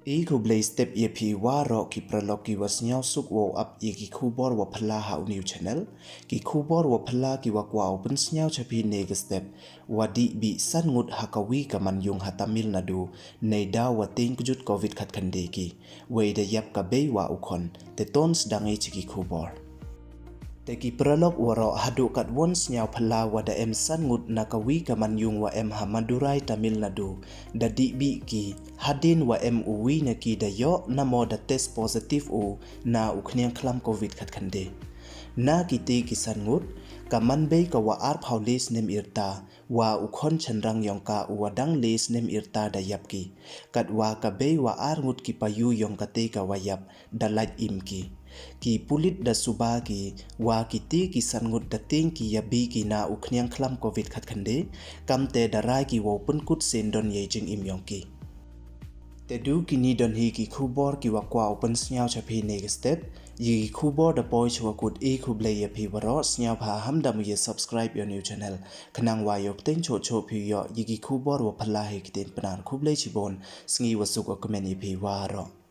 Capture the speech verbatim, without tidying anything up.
I khublei step ya phi waroh ki paralok ki wa sniawsuk wow ap ya ki khubor wa phylla ha u new channel. Ki khubor wa phylla ki wa kwah u pynsniaw cha phi ne ka step, wa dih bih san ngut ha ka wi ka manyung ha Tamil Nadu, nei daw wa tieng kjut covid khatkhyndai ki. Wei da yap ka bei wa u khon, te ton sdang i chi ki khubor. Te ki paralok waroh, haduh katwon sniaw phylla wa da em san ngut na ka wi ka manyung wa em ha Madurai, Tamil Nadu, da dih bih ki, hadien wa em u wi na ki da yoh namo da test positive u na u khniang khlam covid khatkhyndai. Na kiti ki san ngut, ka manbei ka wa arphaw le snem yrta, wa u khon chynrang yong ka u wa dang le snem yrta da yap ki. Katwa ka bei wa ar ngut ki payu yong kati ka wa yap da lait im ki. Ki pulit da suba ki, wa kiti ki san ngut da tieng ki ya bih ki na u khniang khlam covid khatkhyndai, kamte da rai ki wow pynkut syndon yei jingim yong ki. Te du kini don hi ki khubor ki wa kwah u pynsniaw cha phi ne ka step. Ya ki khubor da poi chwa kut, i khublei ya phi waroh, sniawbha ham da mu ya subscribe ya u new channel, khnang wa yoh pteng choh choh phi yoh ya ki khubor wa phylla hi ki tien Pnar. Khublei chibon, sngi wa suk wa kmen ya phi waroh.